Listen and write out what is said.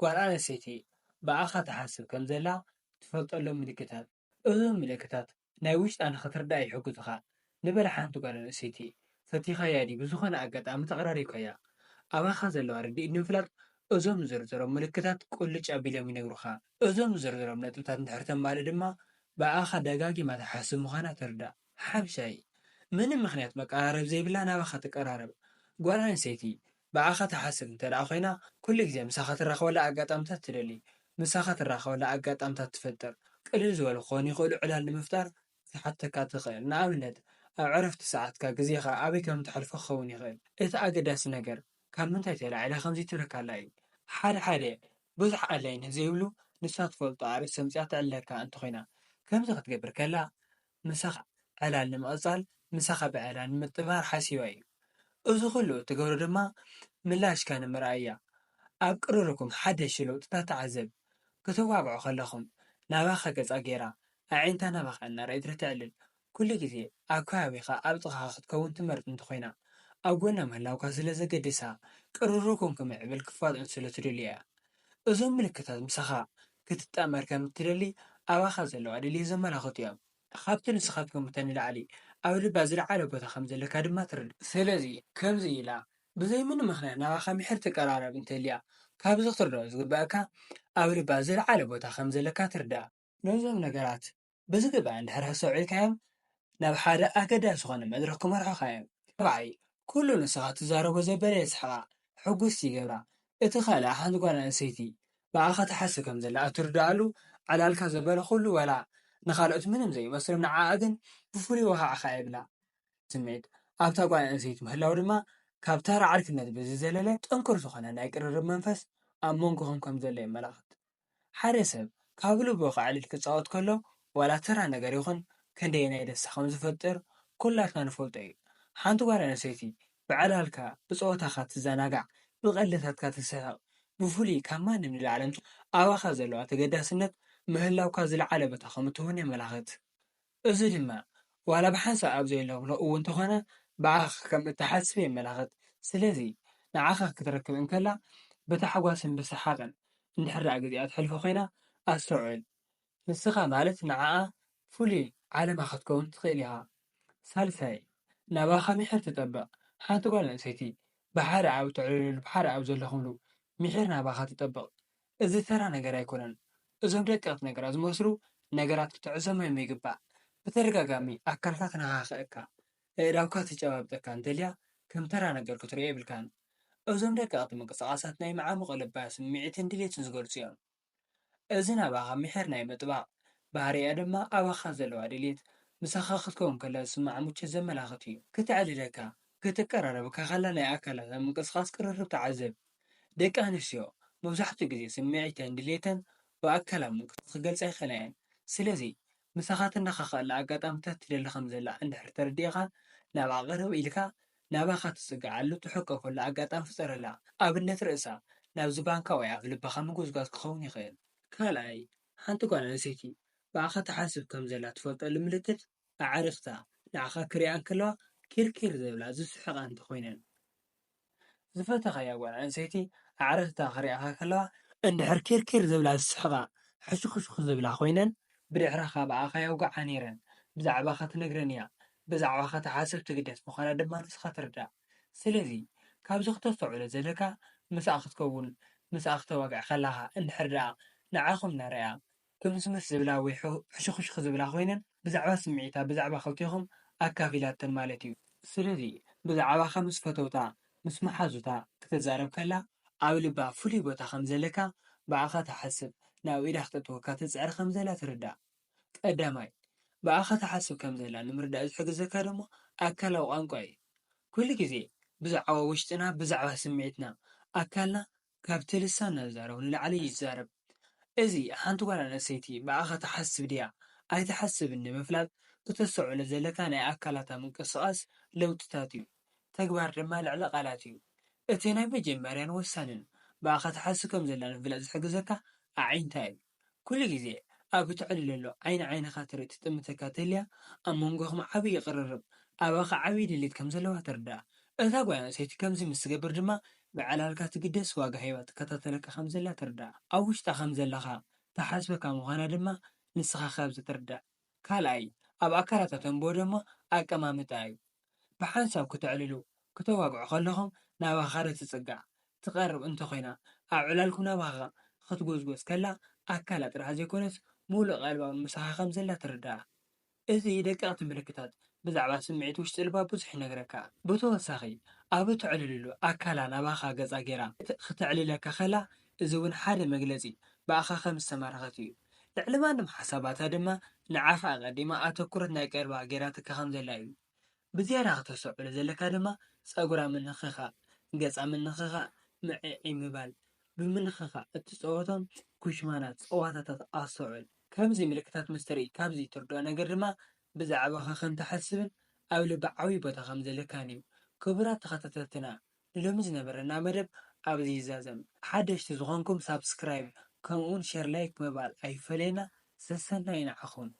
ጓል ኣንስተይቲ ብኣኻ ትሓስብ ከም ዘላ ትፈልጠሎም ምልክታት። እዞም ምልክታት ናይ ውሽጣ ንኽትርዳእ ይሕግዙኻ። ንበል ሓንቲ ጓል ኣንስተይቲ ፈቲኻያ ድዩ ብዝኾነ ኣጋጣሚ ተቐራሪብካያ? ኣባኻ ዘለዋ ርድኢት ንምፍላጥ እዞም ዝርዝሮም ምልክታት ቁልጭ ኣቢሎም ይነግሩኻ። እዞም ዝርዝሮም ነጥብታት እንድሕር ተማልእ ድማ ብኣኻ ደጋጊማ ትሓስብ ምዃና ትርዳእ። ሓምሻይ፣ ምንም ምኽንያት መቀራረብ ዘይብላ ናባኻ ትቀራረብ። ጓል ኣንስተይቲ ብኣኻ ትሓስብ እንተ ደኣ ኮይና፣ ኩሉ ግዜ ምሳኻ ትራኸበላ ኣጋጣምታት ትደሊ። ምሳኻ ትራኸበላ ኣጋጣምታት ትፈጥር። ቅልል ዝበሉ ክኾኑ ይኽእሉ ዕላል ንምፍጣር ክትሓተካ ትኽእል። ንኣብነት፣ ኣብ ዕረፍቲ ሰዓትካ ግዜኻ ኣበይ ከም ተሕልፎ ክኸውን ይኽእል። እቲ ኣገዳሲ ነገር፣ ካብ ምንታይ ተላዒላ ከምዚ ትብለካ ኣላ እዩ። ሓደ ሓደ ብዙሕ ኣድላይነት ዘይብሉ ንሳ ትፈልጦ ኣርእስቲ ኣምጺኣ ተዕልለካ እንተኾይና፣ ከምዚ ክትገብር ከላ፣ ምሳኻ ዕላል ንምቕጻል፣ ምሳኻ ብዕላል ንምጥባር ሓሲባ እዩ። እዚ ኩሉ እትገብሮ ድማ ምላሽካ ንምርኣይ እያ። ኣብ ቅርርብኩም ሓደሽቲ ለውጥታት ተዓዘብ። ክትዋግዑ ከለኹም፣ ናባኻ ገጻ ገይራ፣ ኣዒንታ ናባኻ እናረኣየት ዶ ተዕልል? ኩሉ ግዜ ኣብ ከባቢኻ፣ ኣብ ጥቓኻ ክትከውን ትመርጽ እንተኾይና፣ ኣብ ጎና ምህላውካ ስለ ዘገድሳ፣ ቅርርብኩም ክምዕብል ክፋጥን ስለ ትደሊ እያ። እዞም ምልክታት ምሳኻ ክትጣመር ከም እትደሊ ኣባኻ ዘለዋ ድልየት ዘመላኽቱ እዮም። ካብቲ ንስኻ ትገምቶ ንላዕሊ ኣብ ልባ ዝለዓለ ቦታ ከም ዘለካ ድማ ትርዳእ። ስለዚ ከምዚ ኢላ ብዘይ ምንም ምኽንያት ናባኻ ምሒር ትቀራረብ እንተልያ፣ ካብዚ ክትርድኦ ዝግበኣካ ኣብ ልባ ዝለዓለ ቦታ ከም ዘለካ ትርዳእ። ነዞም ነገራት ብዝግባእ እንድሕር ኣስተውዒልካዮም፣ ናብ ሓደ ኣገዳሲ ዝኾነ መድረኽ ክመርሑኻ እዮም። ራብዓይ፣ ኩሉ ንስኻ ትዛረቦ ዘበለ የስሕቓ፣ ሕጉስቲ ይገብራ። እቲ ካልእ፣ ሓንቲ ጓል ኣንስተይቲ ብኣኻ ትሓስብ ከም ዘላ እትርድኣሉ፣ ዕላልካ ዘበለ ኩሉ ዋላ ንኻልኦት ምንም ዘይመስሎም፣ ንዓኣ ግን ብፍሉይ ወሃዕኻ የብላ። ስምዒት ኣብታ ጓል ኣንስተይቲ ምህላው ድማ፣ ካብ ተራ ዓርክነት ብዝዘለለ ጥንኩር ዝኾነ ናይ ቅርርብ መንፈስ ኣብ መንጎኹም ከም ዘሎ የመላኽት። ሓደ ሰብ ካብ ልቡ ከዕልል ክጻወት ከሎ፣ ዋላ ተራ ነገር ይኹን ክንደየናይ ደስታ ከም ዝፈጥር ኩላትና ንፈልጦ እዩ። ሓንቲ ጓል ኣንስተይቲ ብዕላልካ፣ ብጸወታኻ ትዘናጋዕ፣ ብቐልድታትካ ትስሕቕ፣ ብፍሉይ ካብ ማንም ንላዕሊ ኣባኻ ዘለዋ ተገዳስነት ምህላውካ ዝለዓለ ቦታ ከም እትህቦን የመላኽት። እዚ ድማ ዋላ ብሓንሳእ ኣብ ዘየለኹ እውን እንተኾነ ብኣኻ ከም እትሓስብ የመላኽት። ስለዚ ንዓኻ ክትረክብ እንከላ ብታሕጓስን ብሰሓቕን እንድሕር ደኣ ግዜኣ ተሕልፎ ኮይና ኣስተውዕል። ንስኻ ማለት ንዓኣ ፍሉይ ዓለማ ክትከውን ትኽእል ኢኻ። ሳልሳይ፣ ናባኻ ምሒር ትጠብቕ። ሓንቲ ጓል ኣንስተይቲ ብሓደ ኣብ እትዕልሉሉ፣ ብሓደ ኣብ ዘለኹምሉ ምሒር ናባኻ ትጠብቕ። እዚ ተራ ነገር ኣይኮነን። እዞም ደቀቕቲ ነገራት ዝመስሉ ነገራት ክትዕዘሞም ይግባእ። ብተደጋጋሚ ኣካልካ ክነኻኽኣካ፣ ኣእዳውካ ትጨባብጠካ እንተልያ፣ ከም ተራ ነገር ክትሪኦ የብልካን። እዞም ደቀቕቲ ምንቅስቓሳት ናይ መዓሙቕ ልባ ስምዒትን ድሌትን ዝገልጹ እዮም። እዚ ናባኻ ምሒር ናይ ምጥባቕ ባህሪኣ ድማ ኣባኻ ዘለዋ ድሌት፣ ምሳኻ ክትከውን ከላ ዝስምዓ ምቾት ዘመላኽት እዩ። ክተዕልለካ፣ ክትቀራረበካ ከላ ናይ ኣካላታ ምንቅስቓስ ቅርርብ ተዓዘብ። ደቂ ኣንስትዮ መብዛሕትኡ ግዜ ስምዒተን ድሌተን ብኣካላዊ ምንቅስቓስ ክገልጻ ይኽእላ እየን። ስለዚ ምሳኻ ትነኻኽኣላ ኣጋጣምታት ትደሊ ከም ዘላ እንድሕር ተረዲእኻ፣ ናብኣ ቅርብ ኢልካ ናባኻ ትጽግዓሉ ትሕቀፈሉ ኣጋጣሚ ፍጠረላ። ኣብነት ርእሳ ናብ ዝባንካ ወይ ኣፍ ልባኻ ምጉዝጓዝ ክኸውን ይኽእል። ካልኣይ፣ ሓንቲ ጓል ኣንስተይቲ ብኣኻ ትሓስብ ከም ዘላ ትፈልጠሉ ምልክት፣ ኣዕርኽታ ንዓኻ ክሪኣ እንከለዋ ኪርኪር ዝብላ ዝስሕቓ እንተኾይነን። ዝፈተኻያ ጓል ኣንስተይቲ ኣዕርኽታ ክሪኣኻ ከለዋ እንድሕር ኪርኪር ዝብላ ዝስሕቓ ሕሹኽሹኽ ዝብላ ኮይነን ብድሕረኻ ብኣኻ የውግዓ ነይረን ብዛዕባኻ ትነግረን እያ። ብዛዕባኻ ትሓስብ ትግደስ ምዃና ድማ ንስኻ ትርዳእ። ስለዚ ካብዚ ክተስተውዕሎ ዘለካ ምስኣ ክትከውን ምስኣ ክተዋግዕ ከላኻ እንድሕር ደኣ ንዓኹም እናረኣያ ክምስምስ ዝብላ ወይ ሕሹኽሹኽ ዝብላ ኮይነን ብዛዕባ ስምዒታ ብዛዕባ ክልቴኹም ኣካፊላተን ማለት እዩ። ስለዚ ብዛዕባኻ ምስ ፈተውታ ምስ መሓዙታ ክትዛረብ ከላ ኣብ ልባ ፍሉይ ቦታ ከም ዘለካ ብኣኻ ትሓስብ ናብ ኢዳ ክተእትወካ ትጽዕር ከም ዘላ ትርዳእ። ቀዳማይ ብኣኻ ትሓስብ ከም ዘላ ንምርዳእ ዝሕግዘካ ድማ ኣካላዊ ቋንቋ እዩ። ኩሉ ግዜ ብዛዕባ ውሽጥና ብዛዕባ ስምዒትና ኣካልና ካብቲ ልሳንና ዝዛረቦ ንላዕሊ እዩ ዝዛረብ። እዚ ሓንቲ ጓል ኣንስተይቲ ብኣኻ ትሓስብ ድያ ኣይትሓስብን ንምፍላጥ ክተስተውዕሎ ዘለካ ናይ ኣካላታ ምንቅስቓስ ለውጥታት እዩ። ተግባር ድማ ልዕሊ ቃላት እዩ። እቲ ናይ መጀመርያን ወሳንን ብኣኻ ትሓስብ ከም ዘላ ንምፍላጥ ዝሕግዘካ ኣዒንታ እዩ። ኩሉ ግዜ ኣብ እተዕልለሉ ዓይኒ ዓይንኻ ትርኢ ትጥምተካ ተልያ ኣብ መንጎኹም ዓብዪ ቅርርብ ኣባኻ ዓብዪ ድሌት ከም ዘለዋ ትርዳእ። እታ ጓል ኣንስተይቲ ከምዚ ምስ ትገብር ድማ ብዕላልካ ትግደስ ዋጋ ሂባ ትከታተለካ ከም ዘላ ትርዳእ። ኣብ ውሽጣ ከም ዘለኻ ትሓስበካ ምዃና ድማ ንስኻ ካብዚ ትርዳእ። ካልኣይ፣ ኣብ ኣካላታ ተንብቦ ድማ ኣቀማምጣ እዩ። ብሓንሳብ ክተዕልሉ፣ ክተዋግዑ ከለኹም ናባኻ ዶ ትጽጋዕ፣ ትቐርብ እንተኾይና፣ ኣብ ዕላልኩም ናባኻ ክትጎዝጎዝ ከላ ኣካላ ጥራሕ ዘይኮነስ ሙሉእ ቀልባ እውን ምሳኻ ከም ዘላ ትርዳእ። እዚ ደቀቕቲ ምልክታት ብዛዕባ ስምዒት ውሽጢ ልባ ብዙሕ ይነግረካ። ብተወሳኺ፣ ኣብ እተዕልልሉ ኣካላ ናባኻ ገጻ ገይራ ክተዕልለካ ከላ፣ እዚ እውን ሓደ መግለጺ ብኣኻ ከም ዝተማረኸት እዩ። ልዕሊ ማንም ሓሳባታ ድማ ንዓኻ ኣቐዲማ ኣተኩሮት ናይ ቀልባ ገይራትካ ከም ዘላ እዩ። ብዝያዳ ክተስተውዕሎ ዘለካ ድማ ጸጉራ ምንኽኻእ፣ ገጻ ምንኽኻእ፣ ምዕዒ ምባል፣ ብምንኽኻእ እትጸወቶም ኩሽማናት ጸዋታታት ኣስተውዕል። ከምዚ ምልክታት ምስ ትርኢ ካብዚ ትርድኦ ነገር ድማ ብዛዕባኻ ከም ትሓስብን ኣብ ልባ ዓብዪ ቦታ ከም ዘለካን እዩ። ክቡራት ተኸታተልትና፣ ንሎሚ ዝነበረና መደብ ኣብዚ ይዛዘም። ሓደሽቲ ዝኾንኩም ሳብስክራይብ ከምኡውን ሸር ላይክ ምባል ኣይፈለየና። ሰሰናዩ ንዓኹም።